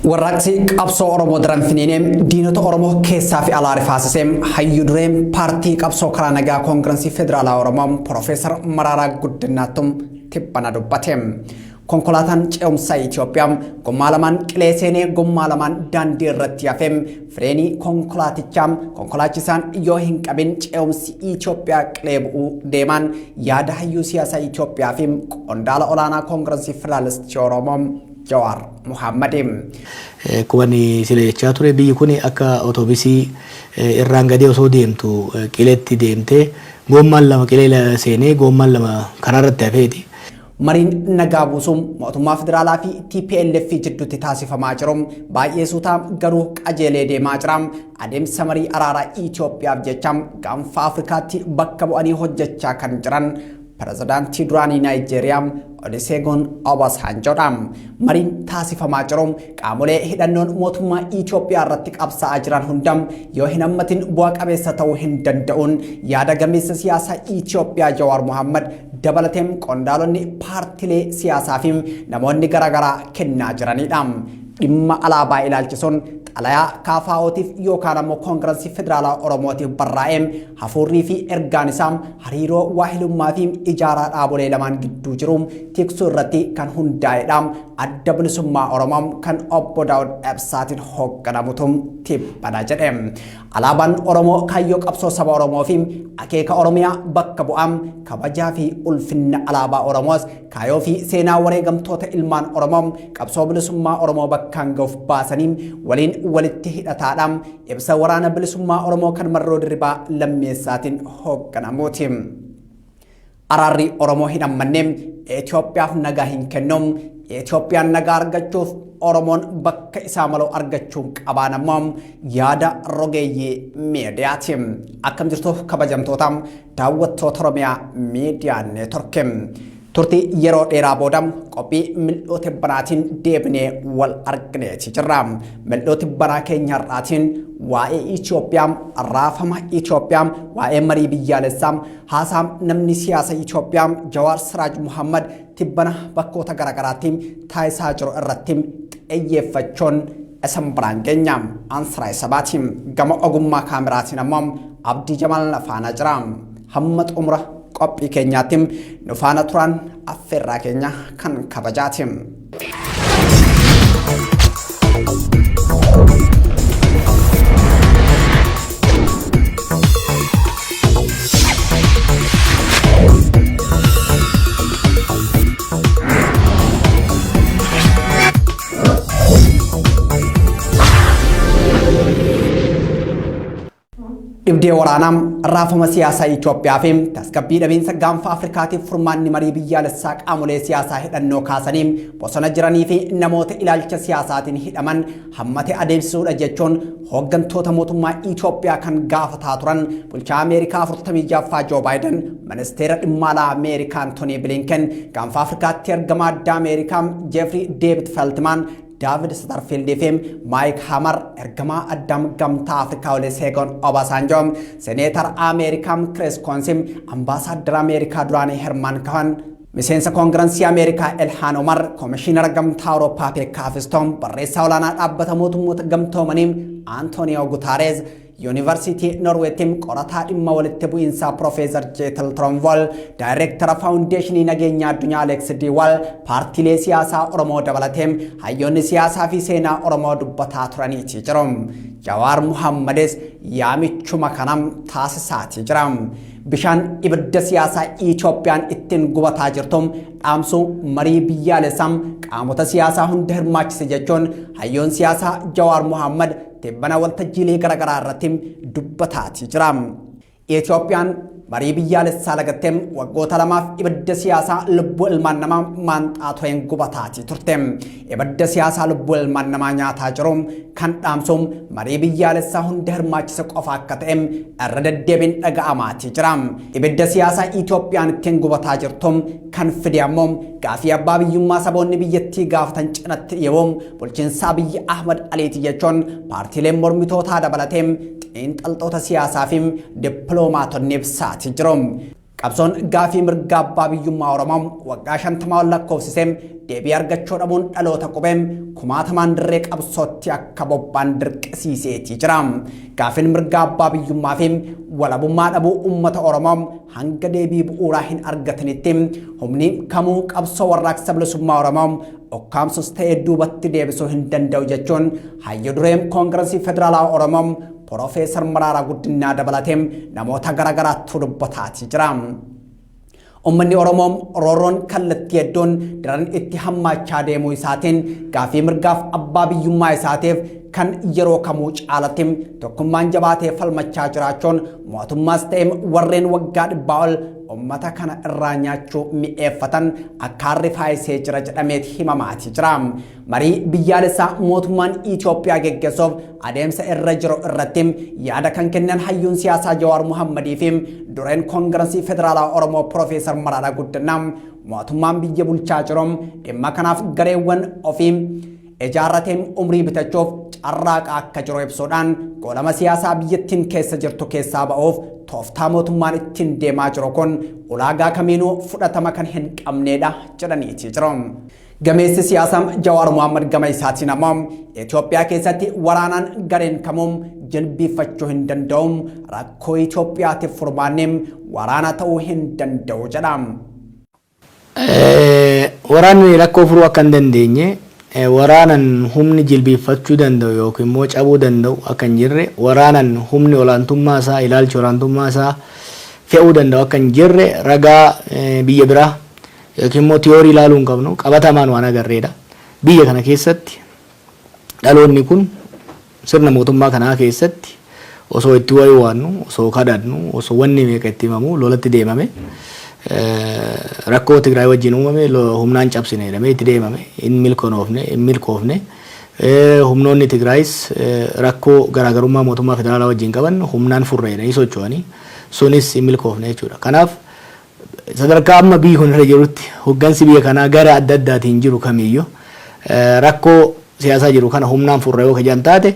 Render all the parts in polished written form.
Warraaqsi qabsoo Oromoo daran finiinee diinota Oromoo keessaa fi alaa rifaasisee hayyu dureen paartii qabsoo karaa nagaa Koongirensii Federaalaa Oromoo Piroofeesar Maraaraa Guddinaattu tibbana dubbate. Konkolaataan ce'umsaa Itoophiyaa gommaa lamaan qilee seenee gommaa lamaan daandii irratti hafe fireenii konkolaatichaa konkolaachisaan yoo hin qabin ce'umsi Itoophiyaa qilee bu'uu deemaan yaada hayyuu siyaasaa Itoophiyaa fi qondaala olaanaa Koongirensii Federaalistii Oromoo Jawaar Muhammad. Akkuma inni sila jechaa ture, biyyi kun akka otoobisii irraan gadee osoo deemtu qileetti deemtee goommaan lama qilee seenee goommaan lama karaa irratti hafeeti. Mariin nagaa buusuu mootummaa federaalaa fi TPLF jidduutti taasifamaa jiru baay'ee suutaa garuu qajeelee deemaa jira. Adeemsa marii araaraa Itoophiyaaf jecha gaanfa Afrikaatti bakka bu'anii hojjechaa kan jiran pirezidaantii duraanii Naayijeeriyaa Olusegun Obasanjoodha. Mariin taasifamaa jiru qaamolee hidhannoon mootummaa Itoophiyaa irratti qabsaa'aa jiran hunda yoo hin hammatin bu'a qabeessa ta'uu hin danda'uun yaada gameessa siyaasaa Itoophiyaa Jawaar Mohammad dabalatee qondaalonni paartilee siyaasaa fi namoonni garaagaraa kennaa jiranidha. Dhimma alaabaa ilaalchisuun xalayaa KFOtiif yookaan ammoo Koongirensii Federaalaa Oromootiif barraa'e hafuurrii fi ergaan isaa hariiroo waahilummaa fi ijaaraa dhaabolee lamaan gidduu jiru tiksuu irratti kan hundaa'edha. Adda Bilisummaa Oromoo kan obbo Daawud Ibsaatiin hoogganamutu tibbana jedhe. Alaabaan Oromoo kaayyoo qabsoo saba Oromoo fi akeeka Oromiyaa bakka bu'a. Kabajaa fi ulfinna alaabaa Oromoos kaayoo fi seenaa wareegamtoota ilmaan Oromoo qabsoo bilisummaa Oromoo bakkaan ga'uuf baasanii waliin walitti hidhataadha. Ibsa Waraana Bilisummaa Oromoo kan Marroo Dirribaa Lammeessaatiin hoogganamuuti. Araarri Oromoo hin ammanne Itoophiyaaf nagaa hin kennu. Itoophiyaan nagaa argachuuf Oromoon bakka isaa malu argachuun qabaan ammoo yaada rogeeyyii miidiyaati. Akkam jirtu kabajamtoota daawwattoota Oromiyaa Miidiyaa Neetworkii. Turtii yeroo dheeraa booda qophii mil'uu tibbanaatiin deebinee wal argineeti jirra. Mil'uu tibbanaa keenya har'aatiin waa'ee Itoophiyaa, raafama Itoophiyaa, waa'ee marii biyyaalessaa, haasaa namni siyaasa Itoophiyaa Jawaar Siraaj Muhammad tibbana bakkoota garaagaraatti taasisaa jiru irratti xiyyeeffachuun isin biraan geenya. Ansiraa Sabaati. Gama ogummaa kaameraatiin ammoo Abdii Jamaal faana jira. Hamma xumura qophii keenyaatti nu faana turan affeerraa keenya kan kabajaati. Dhibdee waraanaa, raafama siyaasaa Itoophiyaa fi tasgabbii dhabiinsa gaanfa Afrikaatiif furmaanni marii biyyaalessaa qaamolee siyaasaa hidhannoo kaasanii bosona jiranii fi namoota ilaalcha siyaasaatiin hidhaman hammate adeemsisuudha jechuun hooggantoota mootummaa Itoophiyaa kan gaafataa turan bulchaa Ameerikaa 46ffaa Joo Baayiden, ministeera dhimma alaa Ameerikaa Antonii Bilinken, gaanfa Afrikaatti ergamaa addaa Ameerikaa Jeefrii Deevid Feltmaan, Daavid Satarfiildii fi Maayik Hamar, ergamaa addaa Gamtaa Afrikaa Oluseegon Obasanjoo, Seneetar Ameerikaa Kiriis Koonsi, Ambaasaaddara Ameerikaa duraanii Hermaan Kahan, miseensa Koongirensii Ameerikaa Elhaan Omar, Komishiinara Gamtaa Awurooppaa Peekka Haafistoon, barreessaa olaanaa dhaabbata mootummoota gamtoomanii Antooniyoo Gutaareez, Yuunivarsiitii Norweetti qorataa dhimma walitti bu'iinsaa Piroofeesar Jeetil Tronvool, Daayireektara Faawundeeshinii Nageenya Addunyaa Aleeks Diiwaal, paartiilee siyaasaa Oromoo dabalatee hayyoonni siyaasaa fi seenaa Oromoo dubbataa turaniiti jiru. Jawaar Muhammadis yaamichuma kana taasisaati jira. Bishaan ibidda siyaasaa Itoophiyaan ittiin gubataa jirtu dhaamsuu marii biyyaalessaa qaamota siyaasaa hunda hirmaachise jechuun hayyoon siyaasaa Jawaar Muhammad tibbana waltajjiilee garaagaraa irratti dubbataati jira. Itoophiyaan marii biyyaalessaa lagattee waggoota lamaaf ibidda siyaasaa lubbuu ilmaan namaa maanxaa tureen gubataati turte. Ibidda siyaasaa lubbuu ilmaan namaa nyaataa jiru kan dhaamsu marii biyyaalessaa hunda hirmaachise qofa akka ta'e irra deddeebiin dhaga'amaati jira. Ibidda siyaasaa Itoophiyaan ittiin gubataa jirtu kan fide ammoo gaafii abbaa biyyummaa saboonni biyyattii gaafatan cinatti dhiyeewuu bulchiinsa Abiyyi Ahmad Aliiti jechuun paartiileen mormitootaa dabalatee xiinxaltoota siyaasaa fi dippiloomaatonni ibsaati jiru. Qabsoon gaafii mirga abbaa biyyummaa Oromoo waggaa 50 ol lakkoofsisee deebii argachuu dhabuun dhaloota qubee kumaatamaan dirree qabsootti akka bobba'an dirqisiiseetii jira. Gaafiin mirga abbaa biyyummaa fi walabummaa dhabuu uummata Oromoo hanga deebii bu'uuraa hin argatanitti humni kamuu qabsoo warraaqsa bilisummaa Oromoo ukkaamsus ta'ee duubatti deebisuu hin danda'u jechuun hayyu dureen Koongirasii Federaalaa Oromoo Piroofeesar Mararaa Guddinaa dabalatee namoota garaagaraatu dubbataatii jira. Uummanni Oromoo roorroon kallattii hedduun daran itti hammaachaa deemuu isaatiin gaafii mirgaaf abbaa biyyummaa isaatiif kan yeroo kamuu caalatti tokkummaan jabaatee falmachaa jiraachuun mootummaas ta'e warreen waggaa 100 ol uummata kana irraa nyaachuu mi'eeffatan akka harri faayisee jira jedhameeti himamaatii jira. Marii biyyaalessaa mootummaan Itoophiyaa geggeessuuf adeemsa irra jiru irratti yaada kan kennan hayyuun siyaasaa Jawaar Muhammadii fi dureen Koongirasii Federaalaa Oromoo Piroofeesar Mararaa Guddinaa mootummaan biyya bulchaa jiru dhimma kanaaf gareewwan ofii ijaarrateen umrii bitachuuf carraaqa akka jiru ibsuudhaan goolama siyaasaa biyyattiin keessa jirtu keessaa ba'uuf tooftaa mootummaan ittiin deemaa jiru kun ulaagaa kamiinuu fudhatama kan hin qabneedha jedhaniiti jiru. Gameessi siyaasaa Jawaar Mohammad gama isaatiin ammoo Itoophiyaa keessatti waraanaan gareen kamuu jilbiifachuu hin danda'u, rakkoo Itoophiyaatiif furmaanni waraana ta'uu hin danda'u jedha. Waraanni rakkoo furuu akka hin dandeenye, waraanan humni jilbiiffachuu danda'u yookiin immoo cabuu danda'u akka hin jirre, waraanan humni olaantummaa isaa, ilaalchi olaantummaa isaa fe'uu danda'u akka hin jirre ragaa biyya biraa yookiin immoo tiyoorii ilaaluu hin qabnu, qabatamaan waan agarreedha. Biyya kana keessatti dhaloonni kun sirna mootummaa kanaa keessatti osoo itti waywaannu, osoo kadhannu, osoo wanni meeqa itti himamu lolatti deemame. Rakkoo Tigraay wajjin uumame humnaan cabsine jedhamee itti deemame, hin milkoofne, hin milkoofne. Humnoonni Tigraayis rakkoo garaagarummaa mootummaa federaalaa wajjin qaban humnaan furre jedhanii socho'anii, sunis hin milkoofne jechuudha. Kanaaf sadarkaa amma biyyi kun irra jirutti hoggansi biyya kanaa gara adda addaatiin jiru kamiyyuu rakkoo siyaasaa jiru kana humnaan furra yoo kajan taate,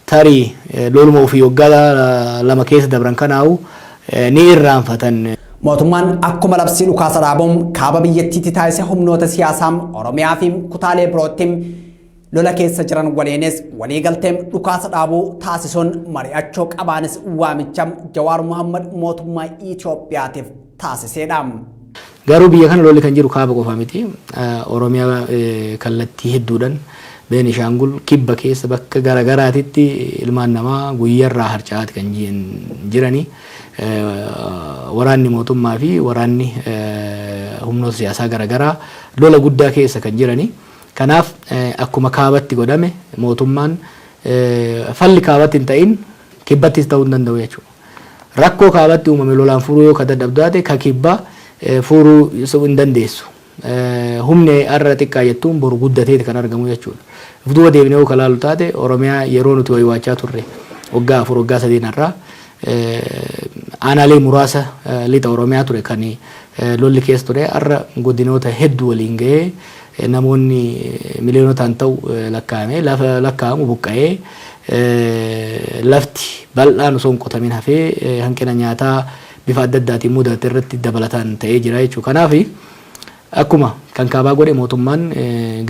tarii loluma ofii waggaa 2 keessa dabran kanaa'u ni irraanfatan. Mootummaan akkuma labsii dhukaasa dhaabuun kaaba biyyattiitti taasise humnoota siyaasaa Oromiyaa fi kutaalee birootti lola keessa jiran waliinis waliigaltee dhukaasa dhaabuu taasisuun mari'achuu qabaanis waamicha Jawaar Mohammad mootummaa Itoophiyaatiif taasisedha. Garuu biyya kana lolli kan jiru kaaba qofa miti. Oromiyaa kallattii hedduudhaan, Beenishaangul, kibba keessa bakka garaagaraatitti ilmaan namaa guyyarraa harca'aati kan jiranii. Waraanni mootummaa fi waraanni humnoota siyaasaa garaagaraa lola guddaa keessa kan jiranii. Kanaaf akkuma kaabatti godhame mootummaan falli kaabatti hin ta'in kibbattis ta'uu hin danda'u jechuudha. Rakkoo kaabatti uumame lolaan furuu yoo ka dadhabdu taate, ka kibbaa furuu hin dandeessu. Humni har'a xiqqaa jettuun boru guddateeti kan argamu jechuudha. If duuba deebinee yoo ka laalu taate, Oromiyaa yeroo nuti waywaachaa turre waggaa 4, waggaa 3 irraa aanaalee muraasa lixa Oromiyaa ture kan lolli keessa ture. Har'a godinoota hedduu waliin gahee namoonni miliyoonotaan ta'u lakkaa'ame lafa lakkaa'amu buqqa'ee, lafti bal'aan osoo hin qotamin hafee, hanqina nyaataa bifa adda addaatiin mudate irratti dabalataan ta'ee jira jechuudha. Kanaaf akkuma kan kaabaa godhe mootummaan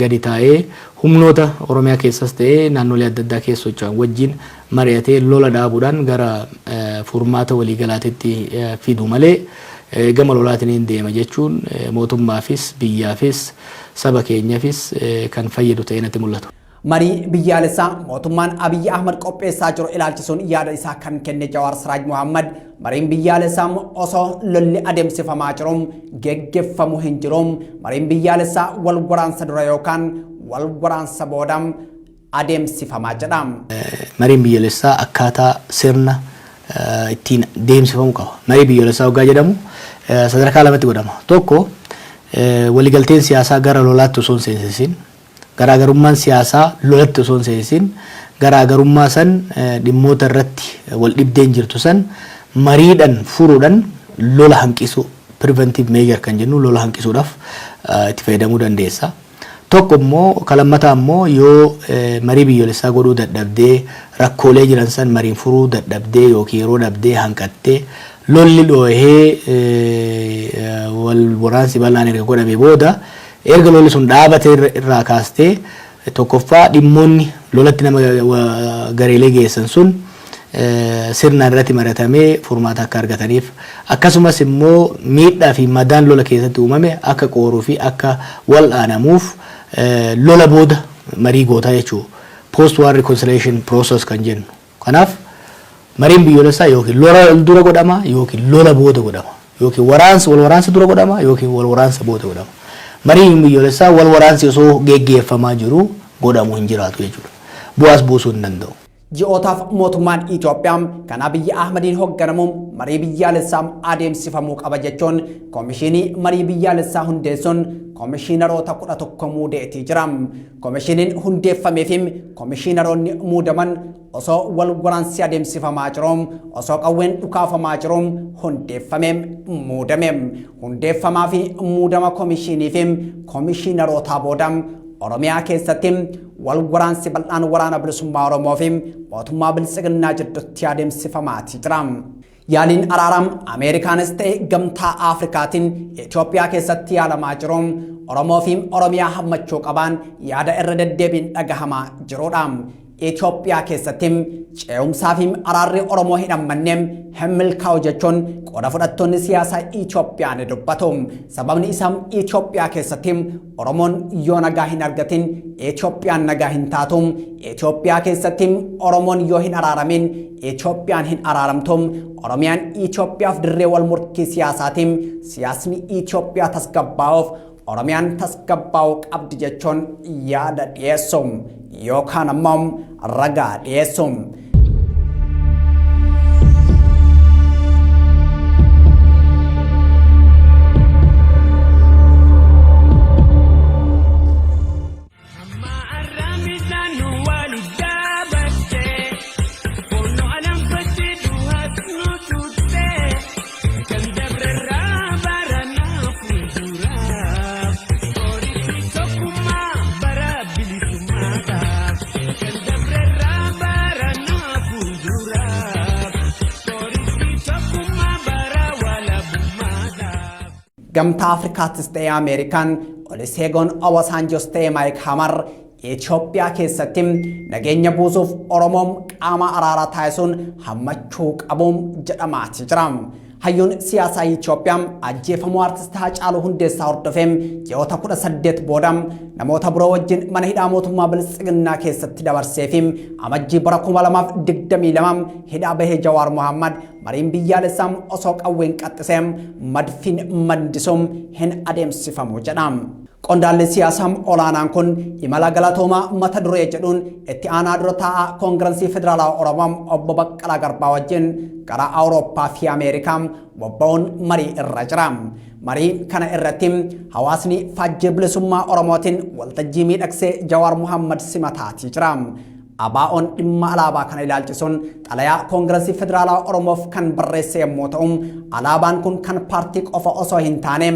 gadi taa'ee humnoota Oromiyaa keessas ta'ee naannolee adda addaa keessa socho'an wajjin mari'atee lola dhaabuudhaan gara furmaata waliigalaatitti fidu malee gama lolaatiin hin deema jechuun mootummaafis, biyyaafis, saba keenyaafis kan fayyadu ta'ee natti mul'atu. Marii biyyaalessaa mootummaan Abiyyi Ahmad qopheessaa jiru ilaalchisuun yaada isaa kan kenne Jawaar Siraaj Muhammad, mariin biyyaalessaa osoo lolli adeemsifamaa jiru geggeeffamu hin jiru. Mariin biyyaalessaa wal waraansa dura yookaan wal waraansa booda adeemsifamaa jedha. Mariin biyyaalessaa akkaataa sirna ittiin deemsifamu qaba. Marii biyyoolessaa waggaa jedhamu sadarkaa lamatti godhama. Tokko, waliigalteen siyaasaa gara lolaatti osoo hin seensisin, garaagarummaan siyaasaa lolatti osoo hin seensisin, garaagarummaa san, dhimmoota irratti wal dhibdeen jirtu san mariidhaan furuudhaan lola hanqisuu, preventive measure kan jennu, lola hanqisuudhaaf itti fayyadamuu dandeessa. Tokko immoo kalammataa immoo yoo marii biyyoolessaa godhuu dadhabdee, rakkoolee jiran san mariin furuu dadhabdee yookiin yeroo dhabdee hanqattee Lolli dhoohee wal waraansi bal'aan erga godhame booda, erga lolli sun dhaabate irraa kaastee, tokkoffaa dhimmoonni lolatti nama gareelee geessan sun sirnaan irratti mari'atamee furmaata akka argataniif, akkasumas immoo miidhaa fi madaan lola keessatti uumame akka qooruu fi akka wal'aanamuuf lola booda marii gootaa jechuudha. Post war reconciliation process kan jennu. Kanaaf mariin biyyoolessaa yookiin lola dura godhama yookiin lola booda godhama. Yookiin waraansa wal waraansa dura godhama yookiin wal waraansa booda godhama. Mariin biyyoolessaa wal waraansi osoo geggeeffamaa jiru godhamu hin jiraatu jechuudha. Bu'aas buusuu hin danda'u. Ji'ootaaf mootummaan Itoophiyaa kan Abiyyi Ahmadiin hoogganamu marii biyyaalessaa adeemsifamuu qaba jechuun koomishinii marii biyyaalessaa hundeessuun koomishiinaroota 11 muudeetii jira. Koomishiniin hundeeffamee fi koomishiinaroonni muudaman osoo wal waraansi adeemsifamaa jiru, osoo qawween dhukaafamaa jiru hundeeffamee muudame. Hundeeffamaa fi muudama koomishinii fi koomishiinarootaa booda Oromiyaa keessatti wal waraansi bal'aan Waraana Bilisummaa Oromoo fi mootummaa Biltsiginnaa jidduutti adeemsifamaatii jira. Yaaliin araaraa Ameerikaanis ta'e Gamtaa Afrikaatiin Itoophiyaa keessatti yaalamaa jiru Oromoo fi Oromiyaa hammachuu qabaan yaada irra deddeebiin dhagahamaa jirudha. Itoophiyaa keessatti ce'umsaa fi araarri Oromoo hin hammanne hin milkaa'u jechuun qooda fudhattoonni siyaasaa Itoophiyaa ni dubbatu. Sababni isaa Itoophiyaa keessatti Oromoon yoo nagaa hin argatin Itoophiyaan nagaa hin taatu. Itoophiyaa keessatti Oromoon yoo hin araaramin Itoophiyaan hin araaramtu. Oromiyaan Itoophiyaaf dirree wal murtii siyaasaati. Siyaasni Itoophiyaa tasgabbaa'uuf Oromiyaan tasgabbaa'uu qabdi jechuun yaada dhiyeessu yookaan ammoo ragaa dhiyeessu. Gamtaa Afrikaattis ta'ee Ameerikaan, Olusegun Obasanjos ta'ee Maayik Hamar, Itoophiyaa keessatti nageenya buusuuf Oromoon qaama araaraa taasisuun hammachuu qabuun jedhamaati jira. Hayyuun siyaasaa Itoophiyaa ajjeefamuu artist Haacaaluu Hundeessaa hordofee ji'oota 18 booda namoota biroo wajjin mana hidhaa mootummaa Biltsiginnaa keessatti dabarsee fi Amajjii bara 2022 hidhaa bahee Jawaar Mohammad, mariin biyyaalessaa osoo qawween qaxxisee madfiin mandisuun hin adeemsifamu jedha. Qondaalli siyaasaa olaanaan kun imala galatoomaa mata duree jedhuun itti aanaa dura taa'aa Koongirensii Federaalaa Oromoo obbo Baqqalaa Garbaa wajjin gara Awurooppaa fi Ameerikaa bobba'uun marii irra jira. Marii kana irratti hawaasni faajjii bilisummaa Oromootiin waltajjii miidhagsee Jawaar Muhammad simataatii jira. ABO'n dhimma alaabaa kana ilaalchisuun xalayaa Koongirensii Federaalaa Oromoof kan barreesse yommuu ta'u, alaabaan kun kan paartii qofa osoo hin taane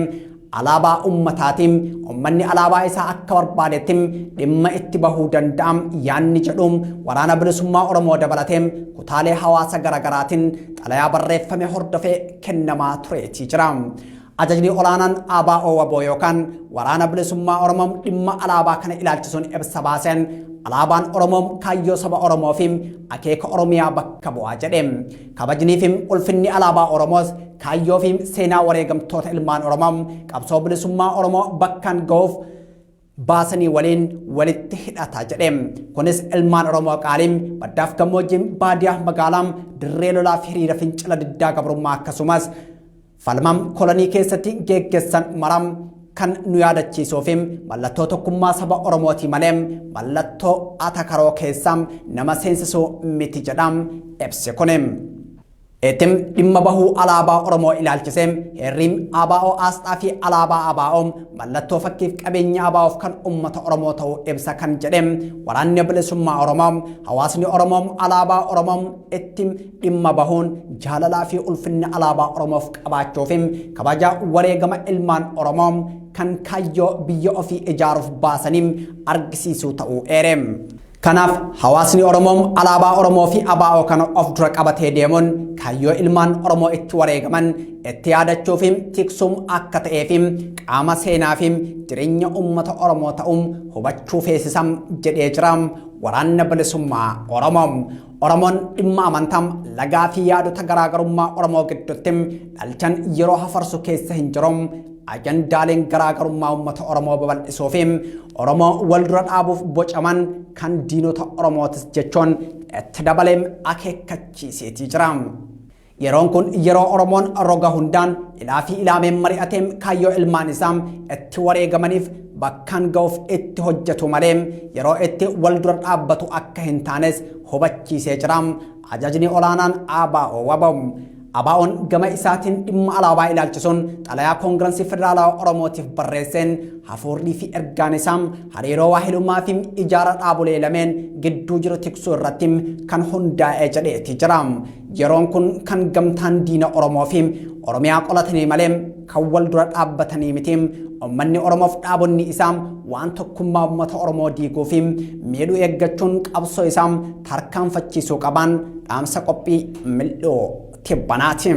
alaabaa ummataati. Ummanni alaabaa isaa akka barbaadetti dhimma itti bahuu danda'a yaanni jedhu Waraana Bilisummaa Oromoo dabalatee kutaalee hawaasa garaagaraatiin xalayaa barreeffame hordofee kennamaa tureetii jira. Ajajni olaanaan ABO WBO yookaan Waraana Bilisummaa Oromoo dhimma alaabaa kana ilaalchisuun ibsa baaseen, alaabaan Oromoo kaayyoo saba Oromoo fi akeeka Oromiyaa bakka bu'aa jedhe. Kabajnii fi ulfinni alaabaa Oromoos kaayyoo fi seenaa wareegamtoota ilmaan Oromoo qabsoo bilisummaa Oromoo bakkaan ga'uuf baasanii waliin walitti hidhata jedhe. Kunis ilmaan Oromoo qaaliin baddaaf gammoojjiin, baadiyaa magaalaa, dirree lolaa fi hiriira fincila diddaa gabrummaa, akkasumas falmam kolonii keessatti geggessan maram kan nu yaadachiisuu fi mallattoo tokkummaa saba Oromooti malee mallattoo atakaroo keessaa nama seensisuu miti jedha ibsi kuni. Itti dhimma bahuu alaabaa Oromoo ilaalchisee heerriin ABO aasxaa fi alaabaa ABO mallattoo fakkiif qabeenya ABOf kan uummata Oromoo ta'uu ibsa kan jedhe Waraanni Bilisummaa Oromoo, hawaasni Oromoo alaabaa Oromoo itti dhimma bahuun jaalalaa fi ulfinna alaabaa Oromoof qabaachuu fi kabaja wareegama ilmaan Oromoo kan kaayyoo biyya ofii ijaaruuf baasanii argisiisuu ta'uu eere. Kanaaf hawaasni Oromoo alaabaa Oromoo fi ABO kana of dura qabatee deemuun kaayyoo ilmaan Oromoo itti wareegaman itti yaadachuu fi tiksuun akka ta'ee fi qaama seenaa fi jireenya uummata Oromoo ta'uun hubachuu feesisa jedhee jira. Waraanna Bilisummaa Oromoo. Oromoon dhimma amantaa, lagaa fi yaadota garaagarummaa Oromoo gidduutti dhalchan yeroo hafarsu keessa hin jiru. Ajandaaleen garaagarummaa uummata Oromoo babal'isuu fi Oromoo wal dura dhaabuuf bocaman kan diinota Oromootis jechuun itti dabalee akeekkachiiseetii jira. Yeroon kun yeroo Oromoon roga hundaan ilaa fi ilaameen mari'atee kaayyoo ilmaan isaa itti wareegamaniif bakkaan ga'uuf itti hojjetu malee yeroo itti wal dura dhaabbatu akka hin taanes hubachiisee jira. Ajajni olaanaan ABO WBO. ABO'n gama isaatiin dhimma alaabaa ilaalchisuun xalayaa Koongirensii Federaalawaa Oromootiif barreesseen hafuurrii fi ergaan isaa hariiroo waahilummaa fi ijaara dhaabolee lameen gidduu jiru tiksuu irratti kan hundaa'e jedheeti jira. Yeroon kun kan gamtaan diina Oromoo fi Oromiyaa qolatanii malee kan wal dura dhaabbatanii miti. Uummanni Oromoof dhaabonni isaa waan tokkummaa uummata Oromoo diiguu fi miidhuu eeggachuun qabsoo isaa tarkaanfachiisuu qaban dhaamsa qophii mil'uu tibbanaati.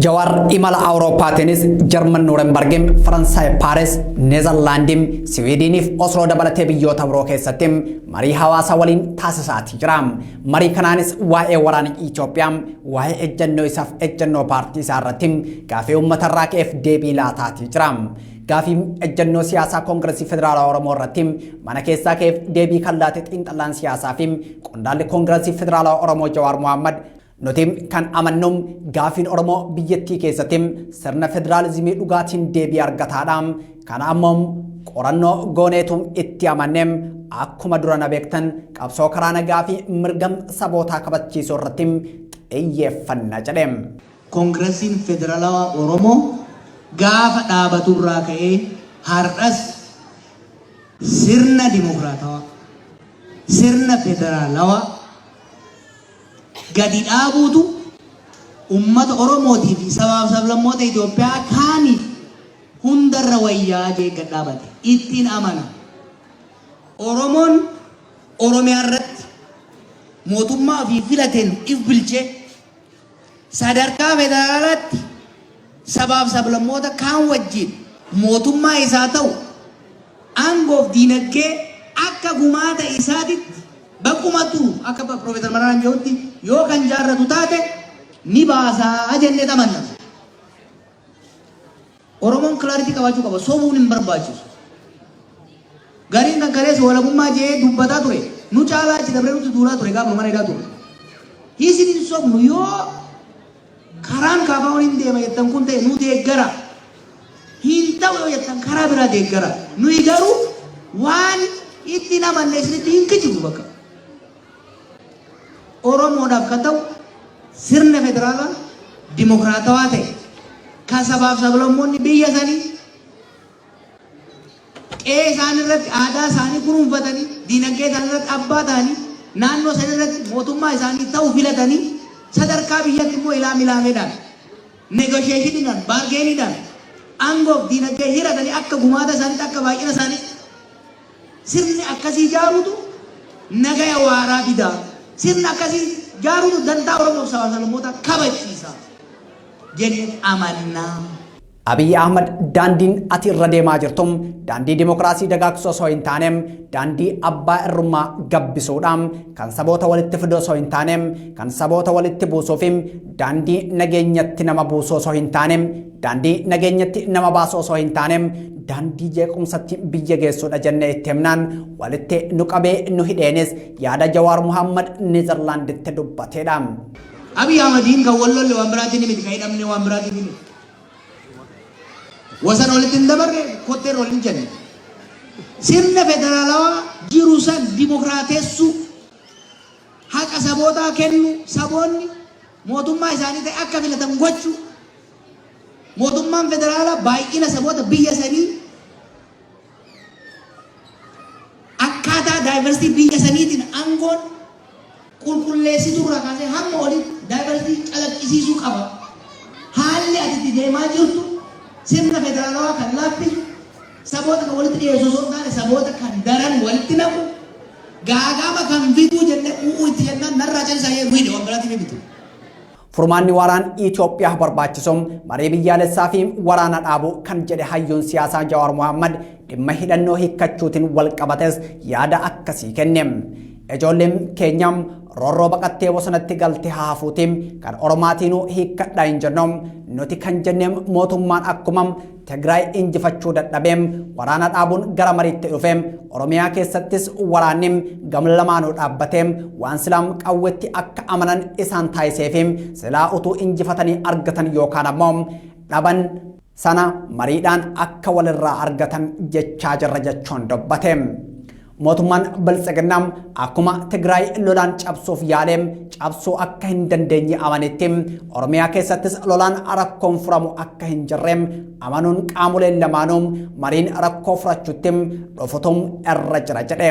Jawaar imala Awurooppaatiinis Jarman Nuurenbargim, Faransaay Paaris, Neezerlaandim, Siwiidiniif Osloo dabalatee biyyoota biroo keessatti marii hawaasaa waliin taasisaatii jira. Marii kanaanis waa'ee waraana Itoophiyaa, waa'ee ejjennoo isaaf ejjennoo paartii isaa irratti gaafii uummatarraa ka'eef deebii laataatii jira. Gaafii ejjennoo siyaasaa Koongiresii Federaalawaa Oromoo irratti mana keessaa ka'eef deebii kan laate xiinxalaan siyaasaa fi qondaalli Koongiresii Federaalawaa Oromoo Jawaar Mohammad, nuti kan amannu gaafiin Oromoo biyyattii keessatti sirna federaalizimii dhugaatiin deebii argataadha. Kana ammoo qorannoo gooneetu itti amanne. Akkuma dura na beektan qabsoo karaa nagaa fi mirga sabootaa kabachiisuu irratti xiyyeeffanna jedhe. Koongiresiin Federaalawaa Oromoo gaafa dhaabaturraa ka'ee har'as sirna dimokiraatawaa, sirna federaalawaa gadi dhaabuutu ummata Oromootii fi sabaaf sablammoota Itoophiyaa kaaniif hundarra wayyaa jee gad dhaabate. Ittiin amana. Oromoon Oromiyaa irratti mootummaa ofii filateen if bulchee sadarkaa federaalaatti sabaaf sablammoota kaan wajjin mootummaa isaa ta'u aangoof diinagdee akka gumaata isaatitti bakkumatu akka Profeesar Mararaan jedhutti yoo kan jaarratu taate ni baasaa jennee amanna. Oromoon clarity qabaachuu qaba. Sobuun hin barbaachisu. Gariin kan kaleessa walabummaa jee dubbataa ture. Nu caalaa achi dabree nutti duulaa ture gaafa nu mana hidhaa ture. Isin hin sobnu. Yoo karaan kaafaa'uun hin deema jettan kun ta'e, nu deeggara. Hin ta'u yoo jettan, karaa biraa deeggara. Nuyi garuu waan itti namanne isinitti hin kijibnu bakka. Oromoodhaaf kan ta'u sirna federaalaa dimokiraatawaa ta'e kan sabaaf sablammoonni biyya sanii qe'ee isaan irratti aadaa isaanii kunuunfatanii, diinagdee isaanii irratti abbaa ta'anii, naannoo isaanii irratti mootummaa isaanii ta'u filatanii, sadarkaa biyyatti immoo ilaam ilaameedhaan, negotiationiidhaan, bargainiidhaan aangoof diinagdee hiratanii akka gumaata isaaniitti, akka baay'ina isaaniitti sirni akkasii ijaaruutu nagaya waaraa fidaa. Sirni akkasii ijaaruutu dantaa Oromoof sabaaf sablammoota kabachiisa jennee amannaa. Abiyyi Ahmad, daandiin ati irra deemaa jirtu daandii dimokiraasii dagaagsuu osoo hin taane daandii abbaa irrummaa gabbisuudha. Kan saboota walitti fidu osoo hin taane kan saboota walitti buusuu fi daandii nageenyatti nama buusuu osoo hin taane daandii nageenyatti nama baasu osoo hin taane daandii jeequmsatti biyya geessuudha jennee itti himnaan walitti nu qabee nu hidheenis yaada Jawaar Muhammad Neezerlaanditti dubbateedha. Abiy Ahmadiin kan wal lolle waan biraatiin miti, kan hidhamne waan biraatiin miti. Wasan walitti hin dabarre, kotteerra waliin jenne. Sirna federaalawaa jiru san dimokiraateessuu, haqa sabootaa kennu, saboonni mootummaa isaanii ta'e akka filatan gochuu, mootummaan federaalaa baay'ina saboota biyya sanii akkaataa diversity biyya saniitiin aangoon qulqulleessituu irraa kaasee hamma olitti diversity calaqqisiisuu qaba. Haalli ati itti deemaa jirtu sirna federaalawaa kan laaffisu, saboota kan walitti dhiyeessu osoo hin taane saboota kan daran walitti naqu, Gaagama kan fiduu jenne u'uu itti jennaan narraa callisaa jee nu hidhe, waan biraatiif miti. Furmaanni waaraan Itoophiyaaf barbaachisu marii biyyaalessaa fi waraana dhaabuu kan jedhe hayyuun siyaasaa Jawaar Mohammad, dhimma hidhannoo hiikkachuutiin wal qabates yaada akkasii kenne. Ijoolleen keenya roorroo baqattee bosonatti galte haa hafuuti, kan Oromaatiinuu hiikkadhaa hin jennu. Nuti kan jennee mootummaan akkuma Tigraay injifachuu dadhabeem waraana dhaabuun gara mariitti dhufe, Oromiyaa keessattis waraanni gam lamaanuu dhaabbatee waan silaam qawwetti akka amanan isaan taasisee fi silaa utuu injifatanii argatan yookaan ammoo dhaban sana mariidhaan akka walirraa argatan jechaa jirra jechuun dubbate. Mootummaan Biltsiginnaa akkuma Tigraay lolaan cabsuuf yaalee cabsuu akka hin dandeenye amanetti, Oromiyaa keessattis lolaan rakkoon furamu akka hin jirre amanuun qaamoleen lamaanuu mariin rakkoo furachuutti dhufutum irra jira jedhe.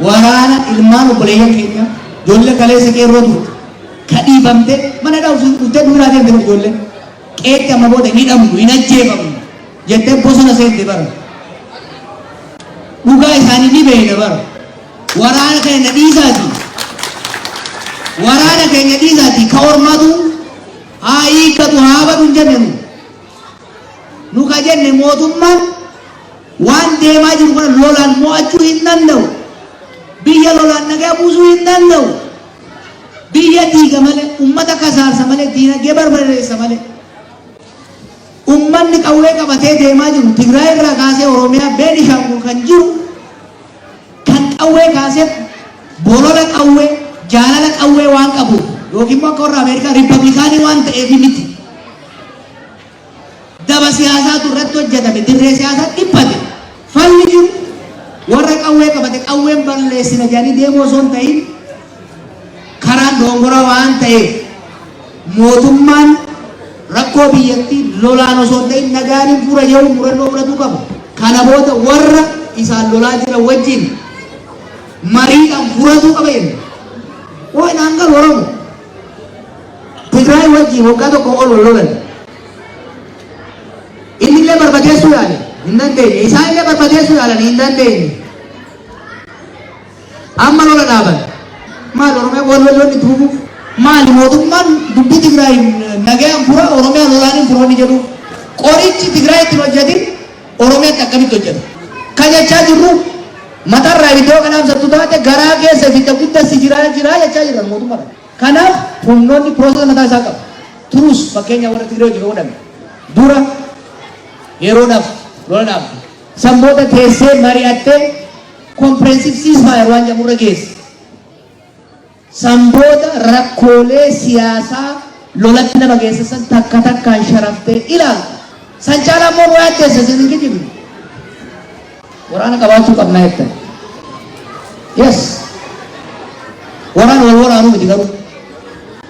Waraana ilmaan obboleeyyan keenya, ijoollee kaleessa qeerroo turte, ka dhiibamte mana dhaabsu dhuftee duuraa deemte, ijoollee qeetti amma booda hin hidhamnu, hin ajjeefamnu jettee bosona seente bara. Dhugaa isaanii ni beekna bara. Waraana keenya dhiisaati. Waraana keenya dhiisaati ka ormatu haa hiikkatu, haa badu hin jenne nu. Nu ka jenne mootummaan waan deemaa jiru kana lolaan mo'achuu hin danda'u. Biyya lolaan nagaa buusuu hin danda'u. Biyya diiga malee, ummata kasaarsa malee, diinagdee barbadeessa malee. Ummanni qawwee qabatee deemaa jiru Tigraay irraa kaasee Oromiyaa, Beenishaangul kan jiru kan qawwee kaasee bolola qawwee, jaalala qawwee waan qabuuf yookiin immoo akka warra Ameerikaa Riippablikaanii waan ta'eef miti. Daba siyaasaatu irratti hojjetame, dirree siyaasaa dhiphate. Falli jiru warra qawwee qabate qawween balleessina jedhanii deemuu osoo hin ta'in, karaan dogongora waan ta'eef mootummaan rakkoo biyyattii lolaan osoo hin ta'in nagaan hin fura jedhu murannoo fudhatuu qaba. Kana booda warra isaan lolaa jiran wajjin mariidhaan furatuu qaba jenna. Waan hangal Oromo Tigraay wajjin waggaa 1 ol wal lolan. Inni illee barbadeessuu yaale, hin dandeenye. Isaan illee barbadeessuu yaalan, hin dandeenye. Amma lola dhaaban. Maali Oromiyaa wal lolloonni itti fufuuf? Maali mootummaan dubbii Tigraay nagayaan fura, Oromiyaa lolaan hin fura wanni jedhu? Qorichi Tigraay ittiin hojjetin Oromiyaatti akkamitti hojjeta? Kan jechaa jirru mataarraa ibidda yoo kanaaf taate garaa keessa ibidda guddaa si jiraa jiraa jechaa jiran mootummaadha. Kanaaf humnoonni process mataa isaa qabu. Turus fakkeenya warra Tigree hojii godhame. Dura yeroodhaaf lola dhaabde. San booda teessee mari'attee comprehensive ceasefire waan jedhamurra geesse. San booda rakkoolee siyaasaa lolatti nama geessisan takka takkaan sharaftee ilaalta. San caalaa immoo nu yaaddeessa, isin hin kijibne. Waraana qabaachuu qabna jettan. Yes. Waraana wal waraanuu miti garuu.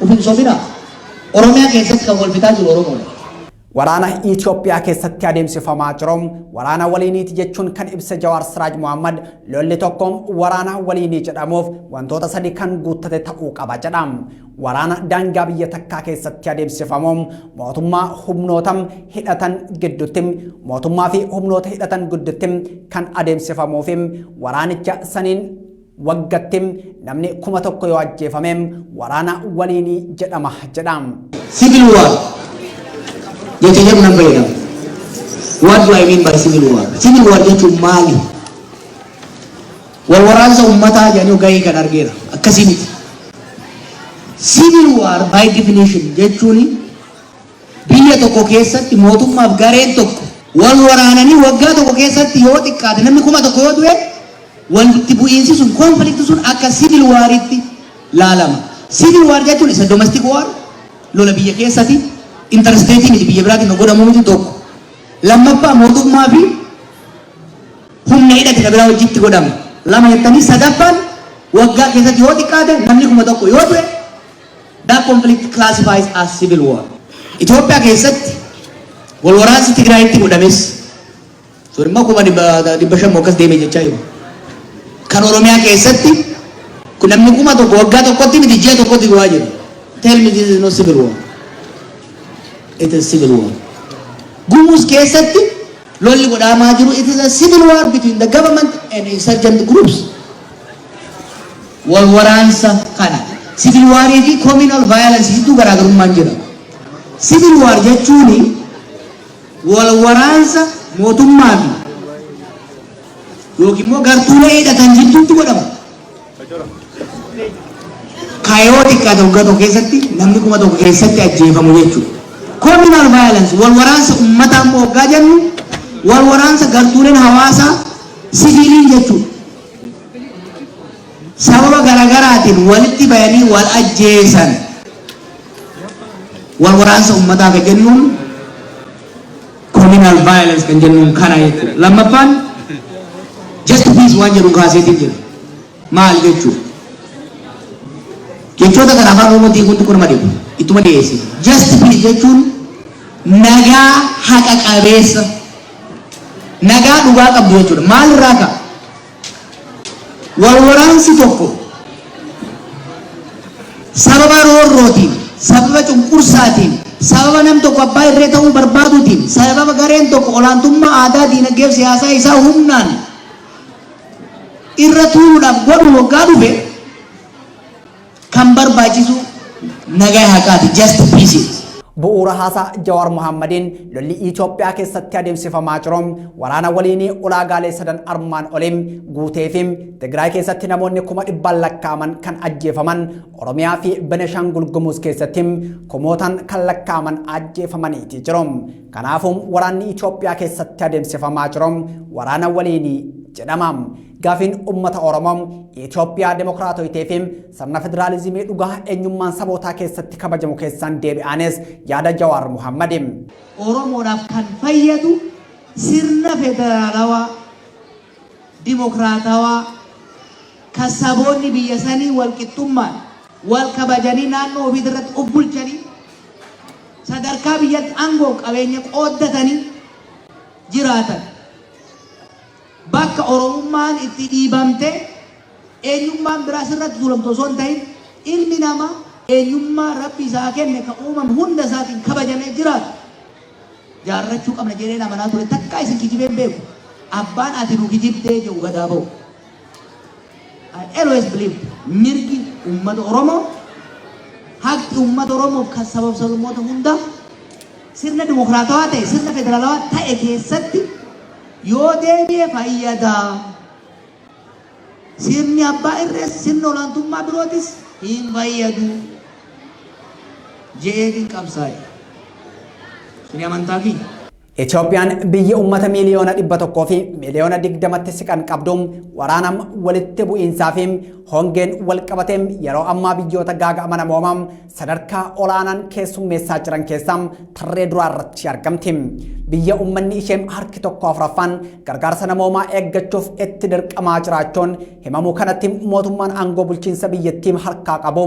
Uf hin sobinaa. Oromiyaa keessatti kan wal fixaa jiru Oromoodha. Waraana Itoophiyaa keessatti adeemsifamaa jiru waraana waliiniiti jechuun kan ibsa Jawaar Siraaj Mohammad, lolli tokko waraana waliinii jedhamuuf wantoota sadi kan guuttate ta'uu qaba jedha. Waraana daangaa biyya takkaa keessatti adeemsifamu mootummaa humnoota hidhatan gidduutti, mootummaa fi humnoota hidhatan gidduutti kan adeemsifamuu fi waraanicha saniin waggatti namni 1000 yoo ajjeefame waraana waliinii jedhama jedha. Civil war jecha jedhu nan fayyadama. What do I mean by civil war? Civil war jechuun maali? Wal waraansa uummataa jedhanii gahii kan argeera. Akkasii miti. Civil war by definition jechuun biyya tokko keessatti mootummaaf gareen tokko wal waraananii waggaa tokko keessatti yoo xiqqaate namni 1000 yoo du'e, walitti bu'iinsi sun, conflict sun akka civil waritti laalama. Civil war jechuun isa domestic war, lola biyya keessatti, interstate miti, biyya biraatiin godhamu miti, tokko. Lammaffaa, mootummaa fi humna hidhate kan biraa wajjitti godhama. Lama jettanii, sadaffaan waggaa keessatti yoo xiqqaate namni 1000 yoo du'e, that conflict classifies as civil war. Itoophiyaa keessatti wal waraansi Tigraayitti godhames sun immoo 500,000 akkas deeme jechaa jiru. Kan Oromiyaa keessatti kun namni 1000 waggaa tokkotti miti, ji'a tokkotti du'aa jiru. Tell me this is not civil war. It is civil war. Gumuz keessatti lolli godhamaa jiru, it is a civil war between the government and insurgent groups. Wal waraansa kana civil warii fi communal violence jidduu garaagarummaan jira. Civil war jechuun wal waraansa mootummaa fi yookiin immoo gartuulee hidhatan jidduutti godhama. Kaayoo xiqqaa tokko tokko keessatti namni 1000 keessatti ajjeefamu jechuudha. Communal violence, wal waraansa uummataa immoo hoggaa jennu, wal waraansa gartuuleen hawaasaa siviiliin jechuudha. Sababa garaagaraatiin walitti bayanii wal ajjeesan, wal waraansa uummataa kan jennuun, communal violence kan jennuun kana jechuudha. Lammaffaan just peace waan jedhu kaaseetiin jira. Maal jechuudha? Jechoota kana afaan Oromootiin kun xiqqoo nama dhibu. Ittuma dhiyeessi. Just peace jechuun nagaa haqa qabeessa, nagaa dhugaa qabdu jechuudha. Maal irraa ka'a? Wal waraansi tokko sababa roorrootiin, sababa cunqursaatiin, sababa nam tokko abbaa irree ta'uu barbaaduutiin, sababa gareen tokko olaantummaa aadaa, diinagdee fi siyaasaa isaa humnaan irra tuuluudhaaf godhu waggaa dhufe, kan barbaachisu nagaa haqaati, just peace. Bu'uura haasaa Jawaar Mohammadiin lolli Itoophiyaa keessatti adeemsifamaa jiru waraana waliinii ulaagaalee sadan armaan oliin guutee fi Tigraay keessatti namoonni 100,000 lakkaa'aman kan ajjeefaman, Oromiyaa fi Beneshaangul Gumuz keessatti kumootaan kan lakkaa'aman ajjeefamaniiti jiru. Kanaafuu waraanni Itoophiyaa keessatti adeemsifamaa jiru waraana waliinii jedhama. Gaafiin uummata Oromoo Itoophiyaa demokiraatooyitee fi sirna federaalizimii dhugaa eenyummaan sabootaa keessatti kabajamu keessaan deebi'anis yaada Jawaar Muhammadi. Oromoodhaaf kan fayyadu sirna federaalawaa dimokiraatawaa kan saboonni biyya sanii wal qixxummaan wal kabajanii naannoo ofii irratti of bulchanii, sadarkaa biyyatti aangoo qabeenya qooddatanii jiraatan, bakka Oromummaan itti dhiibamte eenyummaan biraa sirratti tuulamtu osoo hin ta'in, ilmi namaa eenyummaa Rabbi isaa kenne kan uumame hunda isaatiin kabajamee jiraatu jaarrachuu qabna jedheen amanaa ture. Takkaa isin kijibeen beeku. Abbaan ati nu kijibdee jedhu gadaa ba'u. I always believe mirgi uummata Oromoo, haqi uummata Oromoof kan sabab sablammoota hundaa sirna dimokiraatawaa ta'e, sirna federaalawaa ta'e keessatti yoo deebi'e fayyadaa. Sirni abbaa irrees, sirni olaantummaa birootis hin fayyadu je'eetiin qabsaa'e. Suni amantaa kiyya. Itoophiyaan biyya uummata 120,000,000tti siqan qabdu waraana walitti bu'iinsaa fi hongeen wal qabatee yeroo ammaa biyyoota gaaga'ama namoomaa sadarkaa olaanaan keessummeessaa jiran keessaa tarree duraa irratti argamti. Biyya uummanni ishee harki tokko afuraffaan gargaarsa namoomaa eeggachuuf itti dirqamaa jiraachuun himamuu kanatti, mootummaan aangoo bulchiinsa biyyattii harkaa qabu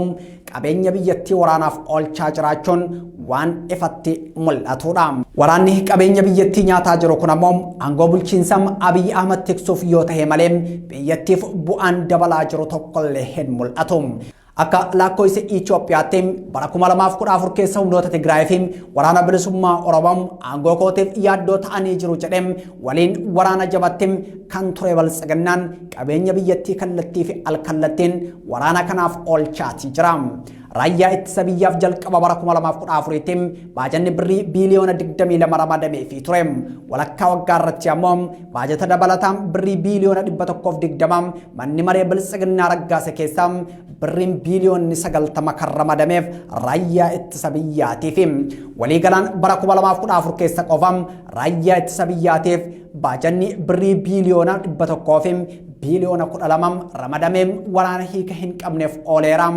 qabeenya biyyattii waraanaaf oolchaa jiraachuun waan ifatti mul'atudha. Waraanni qabeenya biyyattii nyaataa jiru kun ammoo aangoo bulchiinsa Abiy Ahmad tiksuuf yoo ta'e malee biyyattiif bu'aan dabalaa jiru tokkollee hin mul'atu. Akka lakkoofsa Itoophiyaatti bara 2014 keessa humnoota Tigraay fi waraana bilisummaa Oromoo aangoo kootiif yaaddoo ta'anii jiru jedhee waliin waraana jabatti kan ture Biltsiginnaan qabeenya biyyattii kallattii fi alkallattiin waraana kanaaf oolchaatii jira. Raayyaa ittisa biyyaaf jalqaba bara 2014tti baajanni birrii biiliyoona 22 ramadameefii ture. Walakkaa waggaa irratti ammoo baajata dabalataan birrii biiliyoona 120 manni maree Biltsiginnaa raggaase keessaa birriin biiliyoonni 90 kan ramadameef raayyaa ittisa biyyaatiif. Waliigalaan bara 2014 keessa qofa raayyaa ittisa biyyaatiif baajanni birrii biiliyoona 100 fi biiliyoona 12 ramadamee waraana hiika hin qabneef ooleera.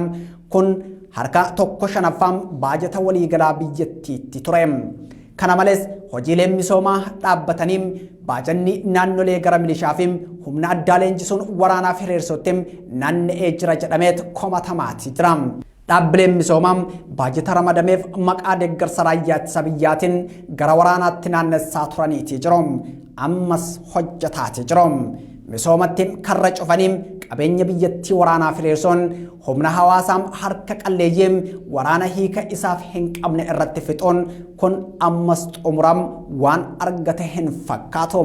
Kun harka tokko shanaffaan baajata waliigalaa biyyattiitti ture. Kana malees hojiileen misoomaa dhaabbatanii, baajanni naannolee gara milishaa fi humna addaa leenjisuun waraanaaf hiriirsutti naanna'ee jira jedhameet komatamaati jira. Dhaabbileen misoomaa baajata ramadameef maqaa deeggarsa raayyaa ittisa biyyaatiin gara waraanaatti naannessaa turaniiti jiru. Ammas hojjetaati jiru. Misoomatti karra cufanii qabeenya biyyattii waraanaaf hiriirsuun humna hawaasaa harka qalleeyyii waraana hiika isaaf hin qabne irratti fixuun kun ammas xumuram waan argate hin fakkaatu.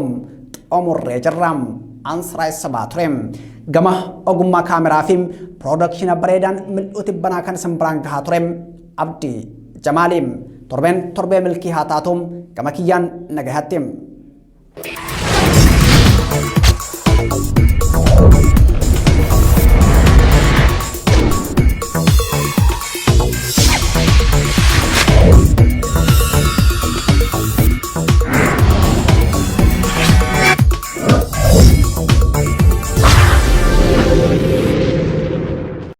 Xumurree jirra. Ansiraay Sabaa ture. Gama ogummaa kaameraa fi piroodakshina bareedaan mil'uu tibbanaa kan isin biraan gahaa ture Abdii Jamaali. Torbeen torbee milkii haa taatu, gama kiyyaan nagahatti.